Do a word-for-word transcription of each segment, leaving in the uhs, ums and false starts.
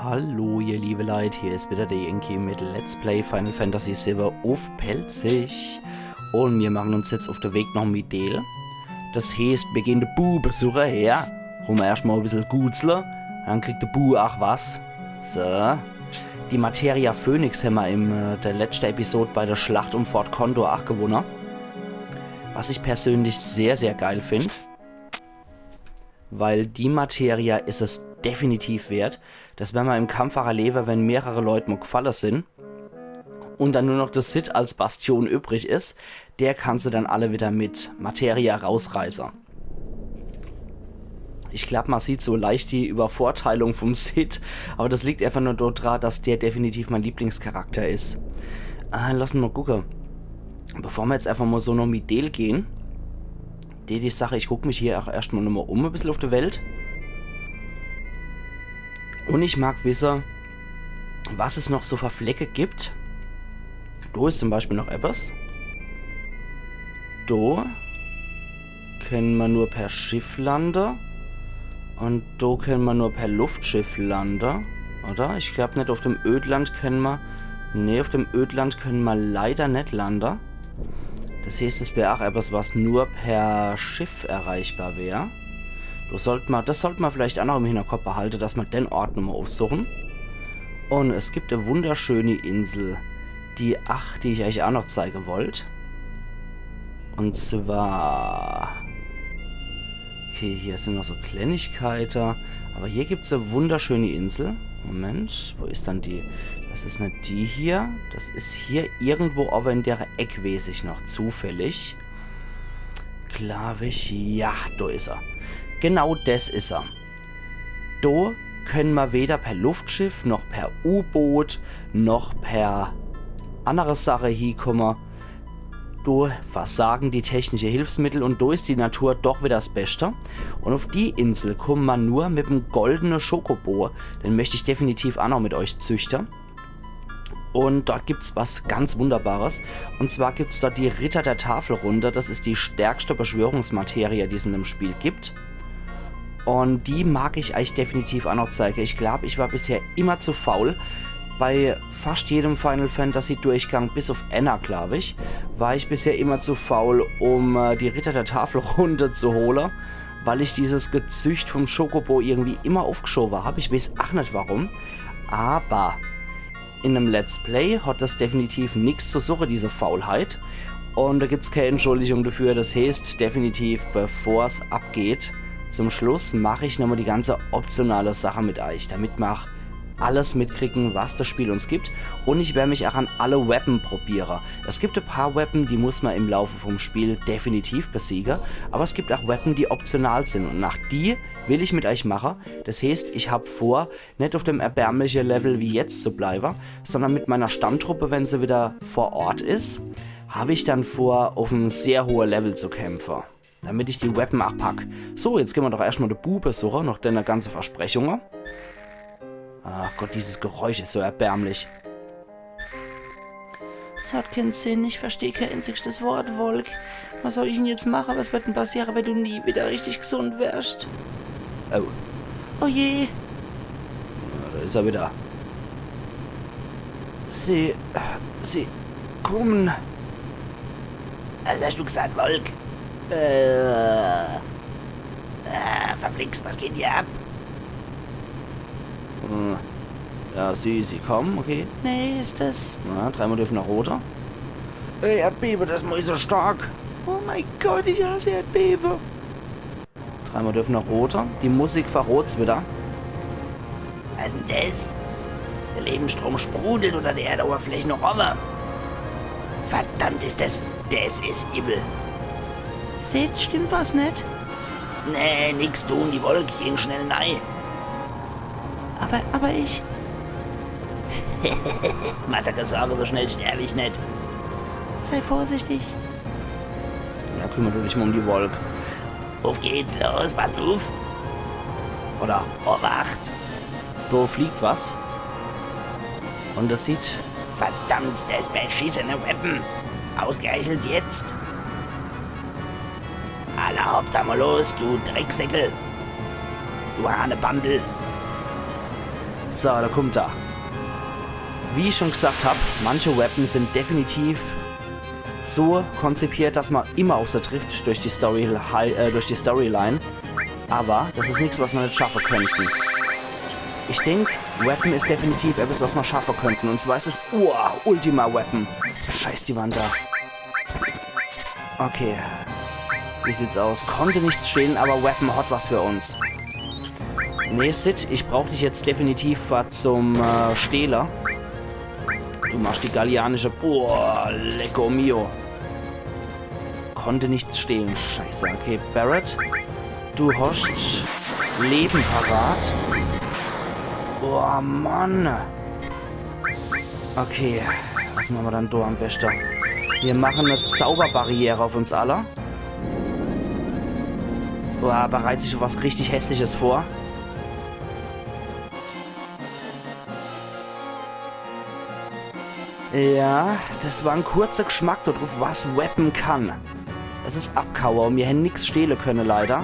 Hallo, ihr liebe Leit, hier is wieder der Yankee mit Let's Play Final Fantasy siwwe uff Pälzisch. Un mir machen uns jetzt uff de Weg noch Midel. Das heeßt, mir gehn de Bu besuche, ja. Hole mer erscht mol e bissel Gutzle, dann kriegt de Bu ach was. So. Die Materia Phoenix hämmer in äh, der letschte Episode bei der Schlacht um Fort Condor ach gewunne. Was ich persönlich sehr, sehr geil find. Weil die Materia is es definitiv wert. Das wern mer im Kampf ach erlewe, wenn mehrere Leit mol gfalle sin. Un dann nur noch de Cid als Bastion übrig is, der kann se dann alle wieder mit Materia rausreiße. Ich glaab, mer sieht so leicht die Übervorteilung vom Cid, aber das liegt einfach nur dort dra, dass der definitiv mein Lieblingscharakter is. Ah, lass uns mol gucke. Bevor mer jetzt einfach mol so noch Midel gehn, die, die Sache, ich guck mich hier ach erscht mol nochmol um e bissel uff de Welt. Un ich mag wisse, was es noch so fer Flecke gibt. Do is zum Beispiel noch ebbes. Do kenne mer nur per Schiff lande. Un do kenne mer nur per Luftschiff lande. Oder? Ich glaab net, uff dem Ödland kenne mer. Nee, uff dem Ödland kenne mer leider net lande. Das heeßt, es wär ach ebbes, was nur per Schiff erreichbar wär. Do sollt mer, das sollt mer vielleicht ach noch im Hinterkopf behalte, dass mer den Ort nochmol uffsuchen. Un es gibt e wunderschöni Insel, die, ach, die ich eich ach noch zeige wollt. Un zwar, okay, hier sin noch so Klennigkeite, aber hier gibt's e wunderschöni Insel. Moment, wo is dann die? Das is net die hier. Das is hier irgendwo, aber in der Eck weeß ich noch zufällig. Glaab ich, ja, do is er. Genau das is er. Do kenne mer weder per Luftschiff, noch per U-Boot, noch per annere Sache hiekomme. Do versage die technische Hilfsmittel un do is die Natur doch wieder das Beschte. Un uff die Insel kumme mer nur mit em goldene Chocobo. Den möcht ich definitiv ach noch mit eich züchte. Un dort gibt's was ganz Wunderbares. Un zwar gibt's dort die Ritter der Tafelrunde. Das is die stärkste Beschwörungsmaterie, die's in dem Spiel gibt. Un die mag ich eich definitiv ach noch zeige. Ich glaab, ich war bisher immer zu faul. Bei fascht jedem Final Fantasy Durchgang, bis uff enner, glaab ich, war ich bisher immer zu faul, um äh, die Ritter der Tafelrunde zu hole, weil ich dieses Gezücht vom Chocobo irgendwie immer uffgeschowe hab. Ich weeß ach net warum. Aber in em Let's Play hat das definitiv nix zu suche, diese Faulheit. Un do gibt's kee Entschuldigung dafür. Das heeßt definitiv, bevor's abgeht, zum Schluss mach ich nochmol die ganze optionale Sache mit eich, damit mer ach alles mitkriegen, was das Spiel uns gibt. Un ich wer mich ach an alle Wappen probiere. Es gibt e paar Wappen, die muss mer im Laufe vom Spiel definitiv besiege, aber es gibt ach Wappen, die optional sin. Un ach die will ich mit eich mache. Das heeßt, ich hab vor, net uff dem erbärmliche Level wie jetzt zu bleibe, sondern mit meiner Stammtruppe, wenn se wieder vor Ort is, hab ich dann vor, uff em sehr hohe Level zu kämpfe, damit ich die Wappen ach pack. So, jetzt gehn mer doch erscht mol de Bu besuche, noch denne ganze Versprechunge. Ach Gott, dieses Geräusch is so erbärmlich. Das hat keen Sinn, ich versteh kee einzigstes Wort, Volk. Was soll ich denn jetzt mache? Was wird denn passiere, wenn du nie wieder richtig gesund werst? Oh. Oh je. Na, do is er wieder. Sie, sie kummen. Was hast du gesagt, Volk? Äh. Ah, verflixt, was geht hier ab? Äh, ja, sie, sie kommen, okay. Nee, is das. Na, dreimol dürfen nach Roter. Ey, Erdbebe, das is so stark. Oh mein Gott, ich hasse Erdbebe. Dreimol dürfen nach Roter. Die Musik verrot's wieder. Was is denn das? Der Lebensstrom sprudelt unter der Erdoberfläche noch owwe. Verdammt is das, das is übel. Seht, stimmt was net? Nee, nix tun, die Wolke gehen schnell nei. Aber, aber ich... Mach dir kee Sorge, so schnell sterb ich net. Sei vorsichtig. Ja, kümmer du dich mol um die Wolke. Uff geht's, los, passt uff. Oder, Obacht. Do fliegt was. Un das sieht... Verdammt, das beschissene Weapon. Ausgerechnet jetzt. Alla hopp, dann mol los, du Drecksdeckel. Du Hanebambel. So, do kummt er. Wie ich schon gesagt hab, manche Weapons sind definitiv so konzipiert, dass ma immer uff se trifft durch die Story, äh, durch die Storyline. Aber das is nix, was ma net schaffe könnten. Ich denk, Weapon is definitiv etwas, was ma schaffe könnten. Und zwar is es, uah, Ultima Weapon. Scheiß die Wand do. Okay. Wie sieht's aus? Konnte nichts stehlen, aber Weapon hat was für uns. Nee, Cid, ich brauch dich jetzt definitiv was zum, äh, Stehle. Du machst die gallianische. Boah, lecko mio. Konnte nichts stehlen. Scheiße. Okay, Barret. Du hast Leben parat. Boah, Mann. Okay, was mache ma dann do am beste? Wir machen e Zauberbarriere auf uns alle. Boah, bereit sich was richtig Hässliches vor. Ja, das war en kurzer Geschmack do druff, was Weapon kann. Es is abgehaue und mir hän nix stehle könne, leider.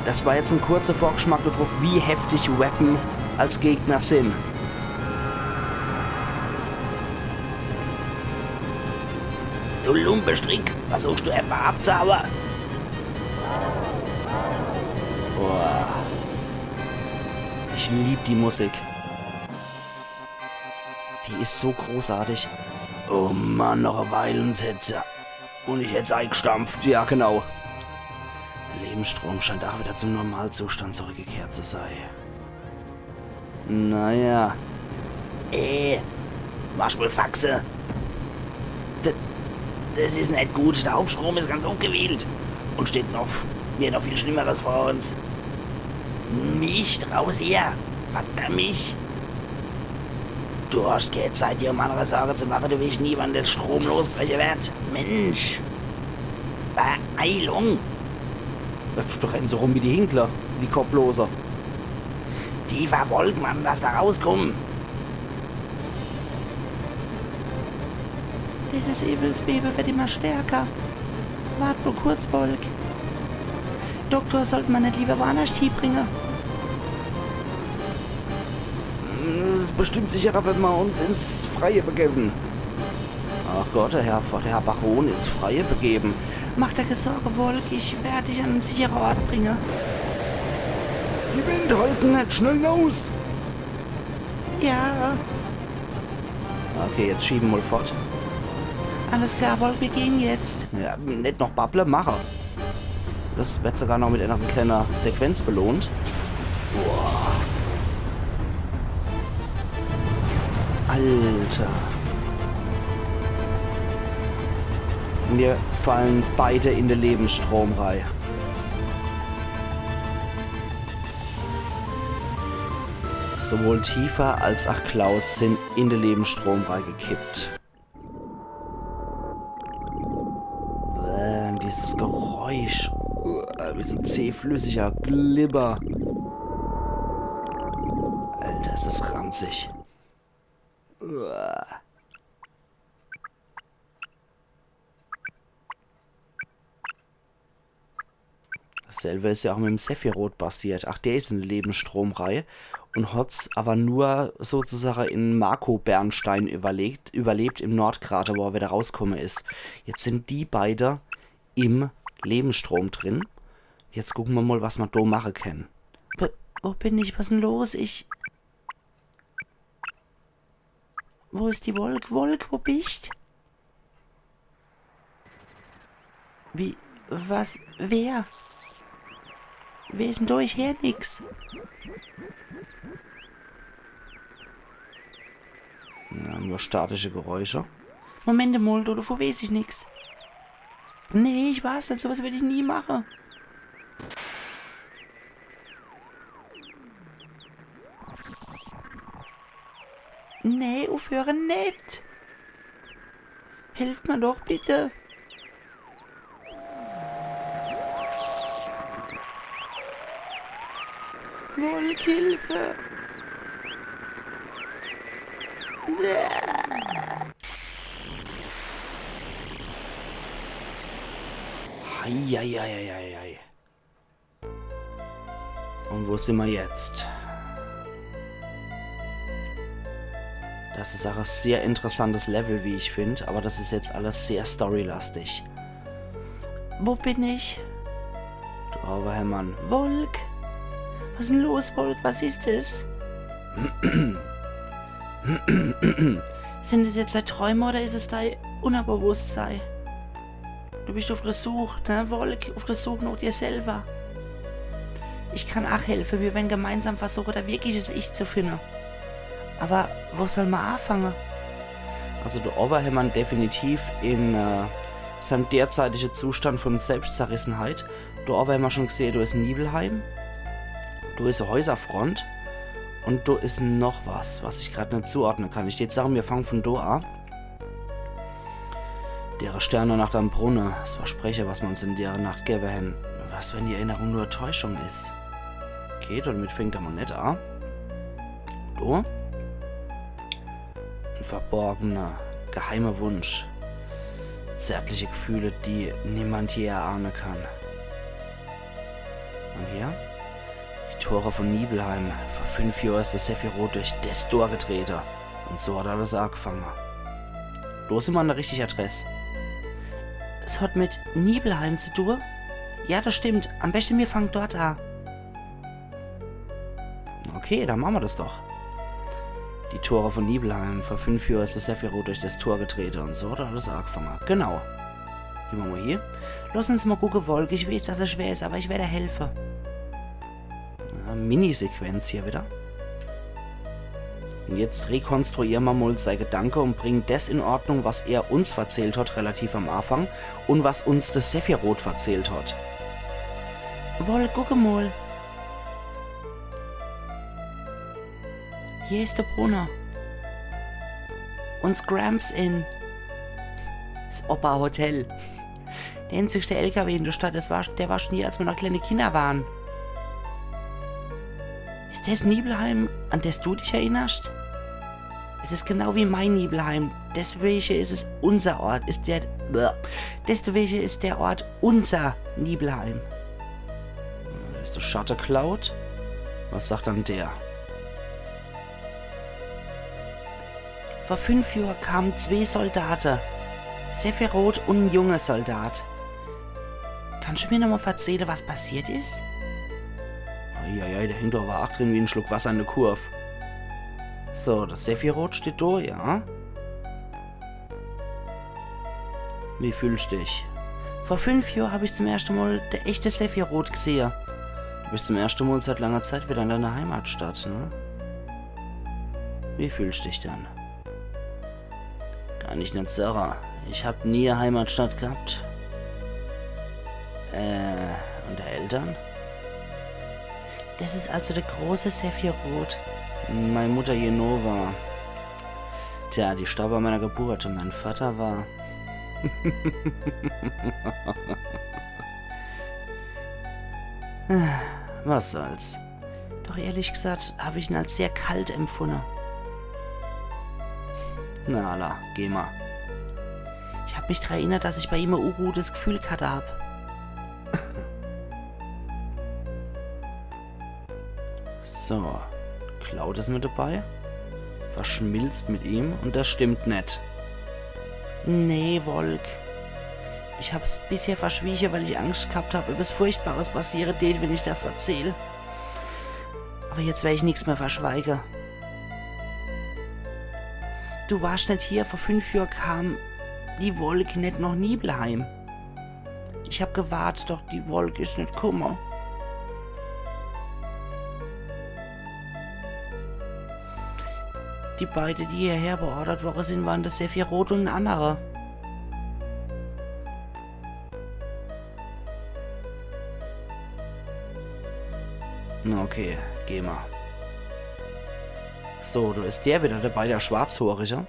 Das war jetzt en kurzer Vorgeschmack do druff, wie heftig Weapon als Gegner sin. Du Lumpestrick, versuchst du etwa abzuhaue? Boah. Ich lieb die Musik. Die is so großartig. Oh Mann, noch e Weile und hätt's ja. Und ich hätt's eingestampft, ja genau. Lebensstrom scheint auch wieder zum Normalzustand zurückgekehrt zu sein. Naja. Äh, machst wohl Faxe. D das is net gut. Der Hauptstrom is ganz aufgewählt. Und steht noch, mir noch viel Schlimmeres vor uns. Nicht raus hier. Verdammt mich. Du hast keine Zeit, dir um andere Sorge zu machen. Du weißt nie, wann der Strom losbrechen wird. Mensch. Beeilung. Du rennst so rum wie die Hinkler, die Kopflose. Tiefer Wolk, Mann, lass da rauskommen. Dieses Himmelsbeben wird immer stärker. Wart nur kurz, Wolk. Doktor sollt ma net lieber woannerscht hiebringe? Es is bestimmt sicherer, wenn ma uns ins Freie begeben. Ach Gott, der Herr, der Herr Baron, ins Freie begeben. Mach der kä Sorge, Wolk, ich werd dich an en sichere Ort bringe. Die Wände halten net, schnell naus! Ja. Okay, jetzt schiebe ma fort. Alles klar, Wolk, wir gehen jetzt. Ja, net noch babble, mache. Das wird sogar noch mit einer kleinen Sequenz belohnt. Boah. Alter. Wir fallen beide in de Lebensstrom rei. Sowohl Tifa als auch Cloud sind in de Lebensstrom reigekippt. Bäm, dieses Geräusch. Uah, wie so zähflüssiger Glibber. Alter, is das ranzig. Uah. Dasselbe is ja auch mit dem Sephiroth passiert. Ach, der is in de Lebensstromreihe und hot's aber nur sozusagen in Mako-Bernstein überlebt, überlebt im Nordkrater, wo er wieder rauskomme is. Jetzt sind die beide im Lebensstrom drin. Jetzt gucken wir mal, was ma do mache kann. Wo, wo bin ich? Was denn los? Ich Wo is die Wolk? Wolk, wo bist? Wie? Was? Wer? Wer is denn do? Ich heer nix. Ja, nur statische Geräusche. Moment mal, do, dovun weeß ich nix. Nee, ich war's net. Sowas würd ich nie mache. Nee, uffhöre net. Helft ma doch, bitte. Wolk, Hilfe. Eieieiei. Und wo sind wir jetzt? Das is ach e sehr interessantes Level, wie ich find, aber das is jetzt alles sehr storylastig. Wo bin ich? Du Oberhämmer. Wolk? Was is denn los, Wolk? Was is es? Sind es jetzt dei Träume oder is es dei Unnerbewusstsein? Du bist auf der Such, ne, Wolk? Auf der Such nach dir selber. Ich kann ach helfe. Mir wern gemeinsam versuche, dei wirkliches Ich zu finde. Aber wo soll ma afange? Also, do owwe hämmer definitiv in äh, seinem derzeitigen Zustand von Selbstzerrissenheit. Do owwe hämmer schon gesehe, do is Nibelheim. Do is e Häuserfront. Und do is noch was, was ich grad net zuordne kann. Ich würd sage, mir fange von do a. Dere Sterne nach dem Brunne, das Verspreche, was ma uns in dere Nacht gewwe hän. Was, wenn die Erinnerung nur Täuschung is? Okay, damit fängt er mol net a. Do. En verborgener, geheimer Wunsch. Zärtliche Gefühle, die niemand je erahne kann. Und hier? Die Tore von Nibelheim. Vor fünf Johr is de Sephiroth durch des Tor getrete. Und so hat alles agefange. Do simmer an de richtige Adress. Es hat mit Nibelheim zu tun? Ja, das stimmt. Am besten, mir fangen dort a. Okay, dann mache ma das doch. Die Tore von Nibelheim. Vor fünf Johr is de Sephiroth durch des Tor getrete und so hat alles agefange. Genau. Geh ma mol hier. Lass uns mol gucke, Wolk. Ich weiß, dass es schwer is, aber ich werde helfe. Ja, Minisequenz hier wieder. Und jetzt rekonstruiere ma mol sei Gedanke und bringe des in Ordnung, was er uns verzählt hat, relativ am Anfang, und was uns de Sephiroth verzählt hat. Wolk, gucke mol. Hier is de Brunne. Und Scramps Inn. S Opa Hotel. De einzigste L K W in de Stadt, des war, der war schon hier, als ma noch kleine Kinder waren. Is des Nibelheim, an des du dich erinnerst? Es is genau wie mein Nibelheim. Deswege is es unser Ort, is der, deswege is der Ort unser Nibelheim. Is de Schatte Cloud? Was sagt dann der? Vor fünf Johr kamen zwee Soldate. Sephiroth und en junge Soldat. Kannst du mir nochmal verzähle, was passiert is? Eieiei, der hängt awwer ach drin wie en Schluck Wasser in de Kurv. So, de Sephiroth steht do, ja. Wie fühlst dich? Vor fünf Johr hab ich zum erschte Mol de echte Sephiroth gesehe. Du bist zum erschte Mol seit langer Zeit wieder in deiner Heimatstadt, ne? Wie fühlst dich dann? Kann ich net sage. Ich hab nie e Heimatstadt gehabt. Äh, und de Eltern? Das is also de große Sephiroth. Mei Mutter Jenova. Tja, die starb bei meiner Geburt und mein Vater war... Was soll's. Doch ehrlich gesagt hab ich ihn als sehr kalt empfunde. Na, alla, geh ma. Ich hab mich dran erinnert, dass ich bei ihm e ungutes Gefühl gehabt hab. So, Cloud is mit dabei. Verschmilzt mit ihm und das stimmt net. Nee, Wolk. Ich hab's bisher verschwiege, weil ich Angst gehabt hab, etwas Furchtbares passiere tät, wenn ich das verzähl. Aber jetzt wer ich nix mehr verschweige. Du warst net hier, vor fünf Johr kam die Wolk net noch Nibelheim. Ich hab gewart, doch die Wolk is net kumme. Die beide, die hierher beordert worre sin, waren de Sephiroth und en annere. Na okay, geh ma. So, do is der wieder dabei, der Schwarzhoorige.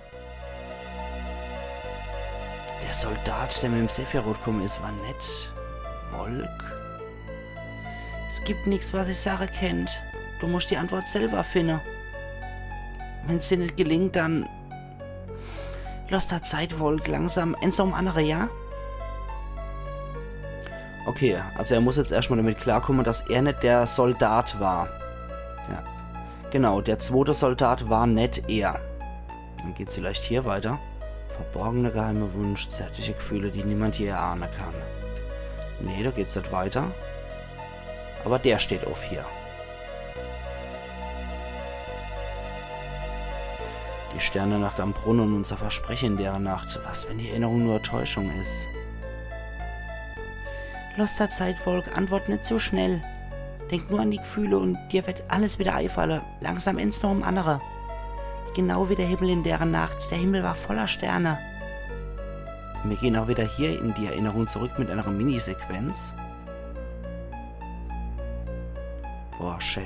Der Soldat, der mit em Sephiroth kumme is, war net Wolk. Es gibt nix, was ich sage kennt. Du musst die Antwort selber finne. Wenn's dir net gelingt, dann loss der Zeit, Wolk, langsam ens ums annere, ja? Okay, also er muss jetzt erscht mal damit klarkomme, dass er net der Soldat war. Ja. Genau, der zwote Soldat war net er. Dann geht's vielleicht hier weiter. Verborgene geheime Wunsch, zärtliche Gefühle, die niemand je erahnen kann. Nee, da geht's net weiter. Aber der steht uff hier. Die Sterne, Nacht am Brunnen und unser Versprechen in deren Nacht. Was, wenn die Erinnerung nur Täuschung is? Loss der Zeit, Wolk, antwort net zu schnell. Denk nur an die Gefühle und dir wird alles wieder eifalle. Langsam eens noch em annere. Genau wie der Himmel in deren Nacht. Der Himmel war voller Sterne. Wir gehen auch wieder hier in die Erinnerung zurück mit einer Minisequenz. Boah, schä.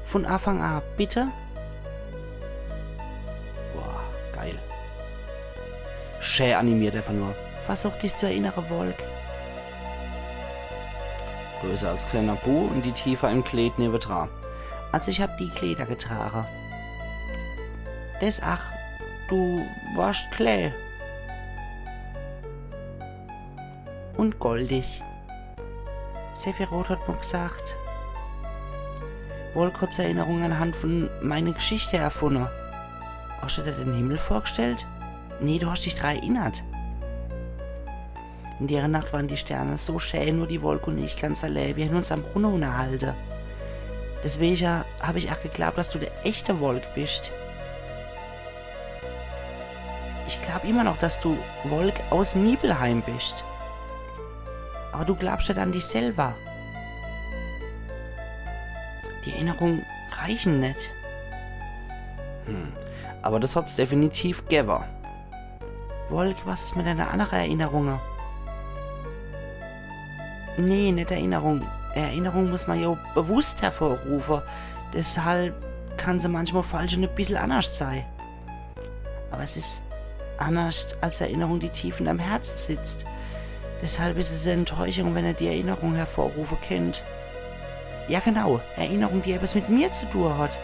Von Anfang an, bitte? Boah, geil. Schä animiert einfach nur. Versuch dich zu erinnere, Wolk. Du is als kleiner Bu und die Tifa im Kleed newedra. Also ich hab die Kleeder getrage. Des ach, du warst klä. Und goldig. Sephiroth hat mol gesagt, Wolk hat sei Erinnerung anhand von meiner Geschichte erfunne. Hast du dir den Himmel vorgestellt? Nee, du hast dich dra erinnert. In dere Nacht waren die Sterne so schä, nur die Wolk und ich ganz allää. Wir hän uns am Brunne unnerhalte. Deswege hab ich ach geglaubt, dass du der echte Wolk bist. Ich glaub immer noch, dass du Wolk aus Nibelheim bist. Aber du glaubst ja an dich selber. Die Erinnerung reichen net. Hm. Aber das hat's definitiv gewwe. Wolk, was is mit deiner annere Erinnerunge? Nee, net Erinnerung. Erinnerung muss man ja bewusst hervorrufe. Deshalb kann se manchmal falsch und e bissel annerscht sei. Aber es is annerscht als Erinnerung, die tief in deinem Herze sitzt. Deshalb is es e Enttäuschung, wenn er die Erinnerung hervorrufe kennt. Ja, genau. Erinnerung, die etwas mit mir zu tun hat.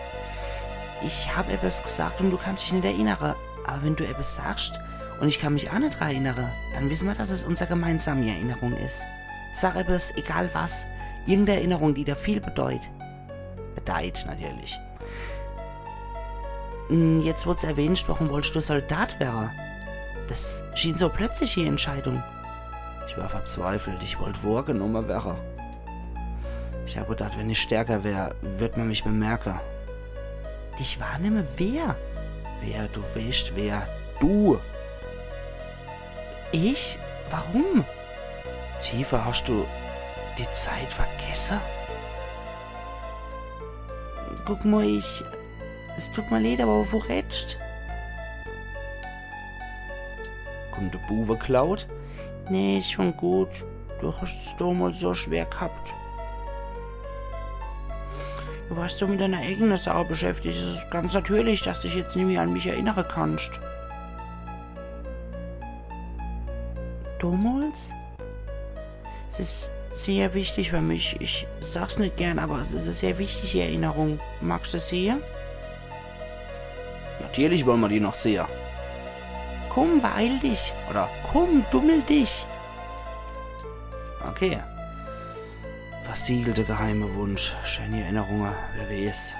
Ich hab etwas gesagt und du kannst dich net erinnere. Aber wenn du etwas sagst und ich kann mich ach net dra erinnere, dann wissen wir, dass es unser gemeinsame Erinnerung is. Sag etwas, egal was. Irgendeine Erinnerung, die dir viel bedeutet. Bedeutet natürlich. Hm, jetzt wurd's erwähnt, warum wollst du Soldat werre? Das schien so plötzliche Entscheidung. Ich war verzweifelt, ich wollt wahrgenommen werre. Ich hab gedacht, wenn ich stärker wär, würd man mich bemerke. Dich wahrnehme wer? Wer, du weescht wer? Du! Ich? Warum? Tifa, hast du die Zeit vergesse? Guck mal, ich... Es tut mir leid, aber wo rätscht? Kommt de Buwe Cloud? Nee, is schon gut. Du hast es damals so schwer gehabt. Du warst so mit deiner eigenen Sache beschäftigt. Es is ganz natürlich, dass dich jetzt nimmi an mich erinnere kannst. Damals? Es is sehr wichtig für mich. Ich sag's net gern, aber es is e sehr wichtige Erinnerung. Magst du sie? Natürlich wollen wir die noch sehen. Komm, beeil dich. Oder komm, dummel dich. Okay. Versiegelte geheime Wunsch. Scheine Erinnerunge. Wer weeß.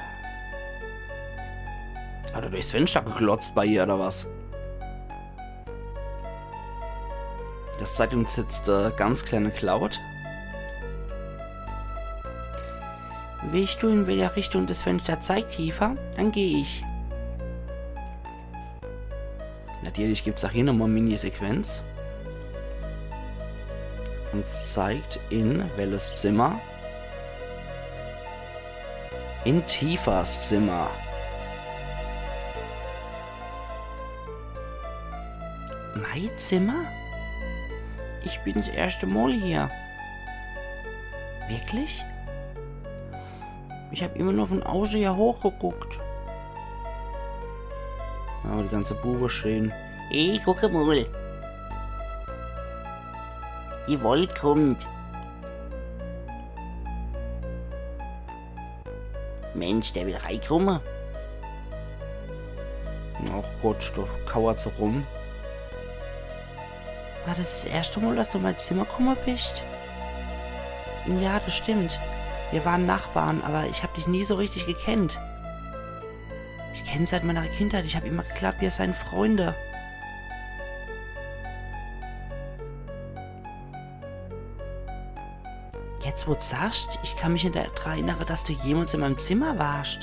Hat er durchs Fenster geglotzt bei ihr, oder was? Das zeigt uns jetzt, äh, ganz kleine Cloud. Willst du, in welcher Richtung das Fenster zeigt, Tifa? Dann geh ich. Natürlich gibt's auch hier nochmal Minisequenz. Uns zeigt in welches Zimmer? In Tifas Zimmer. Mei Zimmer? Ich bin's erschte Mol hier. Wirklich? Ich hab immer nur von auße hier hochgeguckt. Ja, die ganze Buwe schreien. Ey, guck mol. Die Wolk kommt. Mensch, der will reikumme. Ach Gott, du kauerst so rum. War das das erschte Mol, dass du in mein Zimmer kumme bist? Ja, das stimmt. Wir waren Nachbarn, aber ich hab dich nie so richtig gekennt. Ich kenn se seit meiner Kindheit. Ich hab immer geglaubt, mir seien Freunde. Jetzt, wo du sagst, ich kann mich net dran erinnere, dass du jemals in meinem Zimmer warst.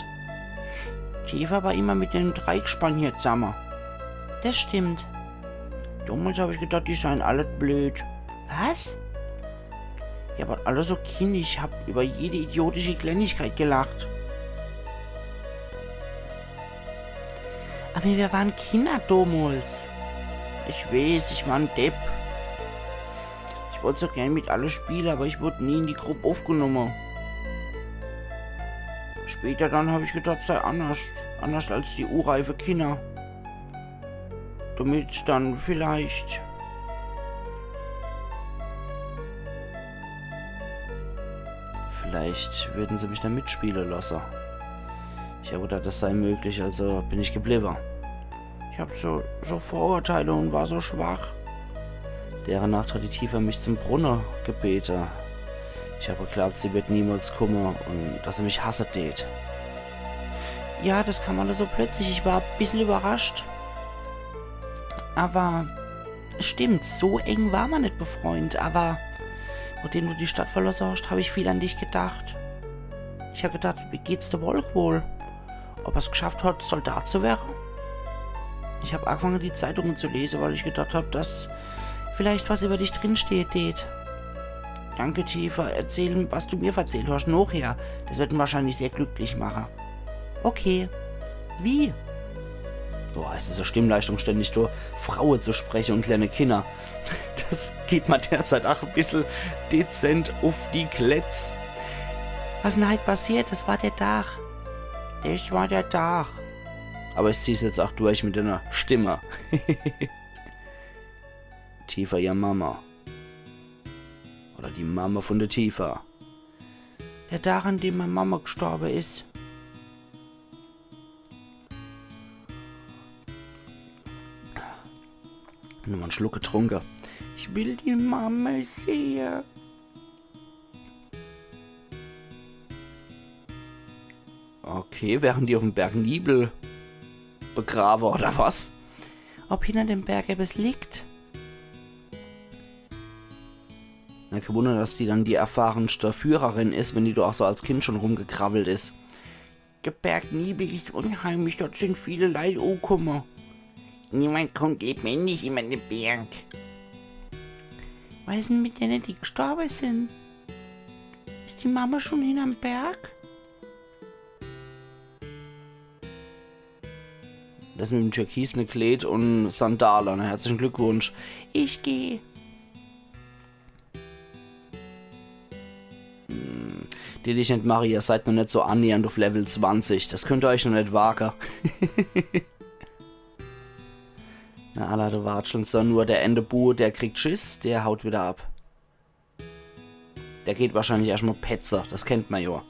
Tifa war immer mit dem Dreieckspann hier zusammen. Das stimmt. Damals hab ich gedacht, die seien alle blöd. Was? Ihr wart alle so kindisch, habt über jede idiotische Kleinigkeit gelacht. Aber wir waren Kinder damals. Ich weiß, ich war en Depp. Ich wollt so gern mit alle spiele, aber ich wurd nie in die Grupp aufgenomme. Später dann hab ich gedacht, sei anders, anders als die unreife Kinder. Damit dann vielleicht, vielleicht würden se mich dann mitspiele lasse. Ich hab gedacht, das sei möglich, also bin ich gebliebe. Ich hab so, so Vorurteile und war so schwach. Dere Nacht hat die Tifa mich zum Brunne gebete. Ich hab geglaubt, sie wird niemals kumme und dass se mich hasse tät. Ja, das kam alles so plötzlich. Ich war e bissel überrascht. Aber stimmt, so eng war man net befreundet. Aber nachdem du die Stadt verlosse hast, hab ich viel an dich gedacht. Ich hab gedacht, wie geht's de Wolk wohl? Ob er's geschafft hat, Soldat zu werre? Ich hab angefange, die Zeitunge zu lese, weil ich gedacht hab, dass vielleicht was über dich drinsteht, tät. Danke, Tifa. Erzähl, was du mir verzählt hast, nachher. Das wird en wahrscheinlich sehr glücklich mache. Okay. Wie? Boah, es is e Stimmleistung, ständig durch Fraue zu spreche und kleine Kinder. Das geht ma derzeit ach e bissel dezent uff die Kletz. Was denn halt passiert? Das war der Tag. Das war der Tag. Aber ich zieh's jetzt ach durch mit einer Stimme. Tifa ihr Mama. Oder die Mama von der Tifa. Der Tag, an dem meine Mama gestorben ist. Nochmal en Schluck getrunke. Ich will die Mama sehen. Okay, werden die auf dem Berg Nibel begrabe, oder was? Ob hinter dem Berg etwas liegt? Na, kein Wunder, dass die dann die erfahrenste Führerin is, wenn die doch auch so als Kind schon rumgekrabbelt is. Der Berg Nibel ist unheimlich, dort sind viele Leute umgekommen. Niemand kommt lebendig über den Berg. Was ist denn mit denen, die gestorben sind? Ist die Mama schon hinterm Berg? Das mit dem türkisne Kleed und Sandale. Na, herzlichen Glückwunsch. Ich geh. Hm, die dich net mache, ihr seid noch net so annähernd auf Level zwanzig. Das könnt ihr euch noch net wage. Na, alla, die watscheln so nur, der ene Bu, der kriegt Schiss, der haut wieder ab. Der geht wahrscheinlich erscht mal petze, das kennt ma jo.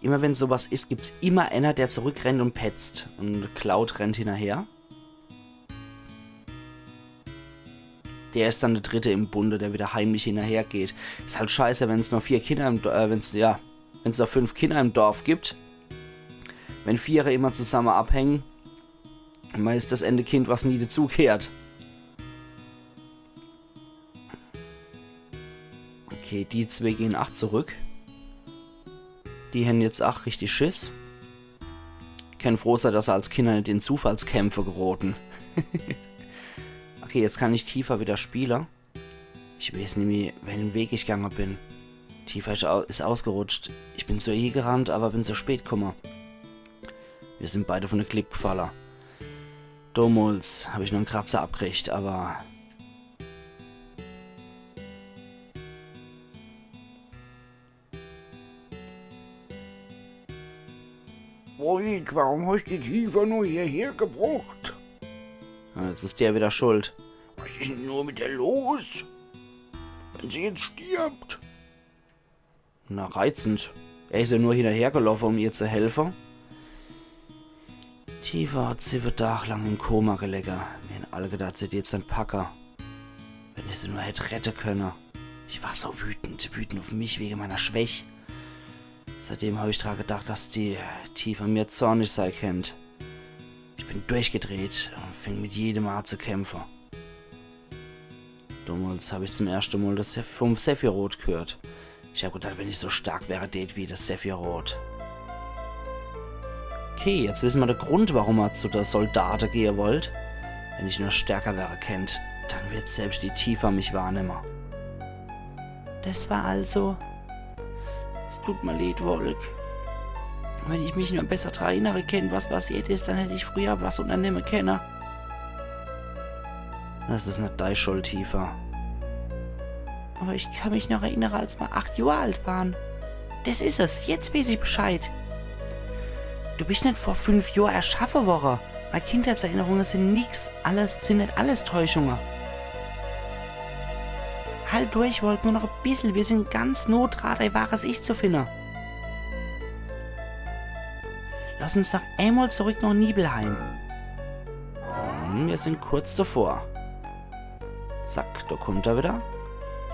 Immer wenn sowas is, gibt's immer einer, der zurückrennt und petzt. Und Cloud rennt hinterher. Der is dann der dritte im Bunde, der wieder heimlich hinterher geht. Is halt scheiße, wenn's nur vier Kinder im Do-, äh, wenn's, ja, wenn's nur fünf Kinder im Dorf gibt. Wenn viere immer zusammen abhängen, meist das ene Kind, was nie dazugehört. Okay, die zwee gehen ach zurück. Die hän jetzt ach richtig Schiss. Kenne froh sei, dass se als Kinder net in Zufallskämpfe geroten. Okay, jetzt kann ich Tifa wieder spiele. Ich weeß nimmi, welchen Weg ich gange bin. Tifa is au-, is ausgerutscht. Ich bin zu ihr gerannt, aber bin zu spät kumme. Wir sind beide von der Klipp gefalle. Domols hab ich noch en Kratzer abkriegt, aber Wolk, warum hast du die Tifa nur hierher gebracht? Ja, jetzt is der wieder schuld. Was is denn nur mit der los? Wenn sie jetzt stirbt? Na, reizend. Er is ja nur hinterhergelaufe, um ihr zu helfe. Tifa hat siwwe Dag lang im Koma gelege. Mir hän alle gedacht, sie dät jetzt dann packe. Wenn ich sie nur hätt rette könne. Ich war so wütend, wütend auf mich wegen meiner Schwäch. Seitdem hab ich dra gedacht, dass die Tifa mir zornig sei kennt. Bin durchgedreht un fing mit jedem a zu kämpfe. Damals hab ich zum erschte Mol das Seph-, vom Sephiroth gehört. Ich hab gedacht, wenn ich so stark wäre, tät wie das Sephiroth. Okay, jetzt wissen wir de Grund, warum er zu de Soldate gehe wollt. Wenn ich nur stärker wäre kennt, dann wird selbst die Tifa mich wahrnemme. Das war also. Es tut mir leid, Wolk. Wenn ich mich nur besser dran erinnere kennt, was passiert is, dann hätt ich früher was unternehme kenne. Das is net dei Schuld, Tifa. Aber ich kann mich noch erinnere, als mer acht Johr alt waren. Das is es, jetzt weeß ich Bescheid. Du bist net vor fünf Johr erschaffe worre. Mei Kindheitserinnerunge sin nix, alles, sin net alles Täuschunge. Halt durch, Wolk, nur noch e bissel, wir sin ganz noh dra, dei wahres Ich zu finne. Lass uns noch emol zurück noch Nibelheim. Hm, wir sin kurz davor. Zack, do kommt er wieder.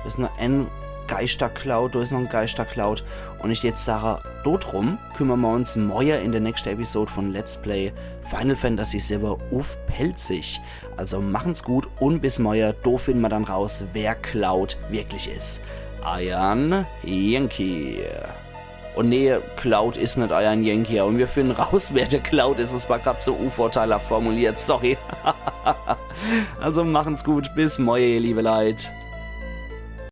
Do is noch en Geistercloud, do is noch en Geistercloud. Un ich jetzt sage, do drum kümmern wir uns morje in de nächste Episode von Let's Play Final Fantasy siwwe uff Pälzisch. Also machen's gut un bis morje, do finden wir dann raus, wer Cloud wirklich is. Eiern Yankee. Un nee, Cloud is net eiern Yankee. Un wir finden raus, wer de Cloud is. Es war grad so unvorteilhaft formuliert, sorry. Also machen's gut, bis morje, ihr liebe Leit.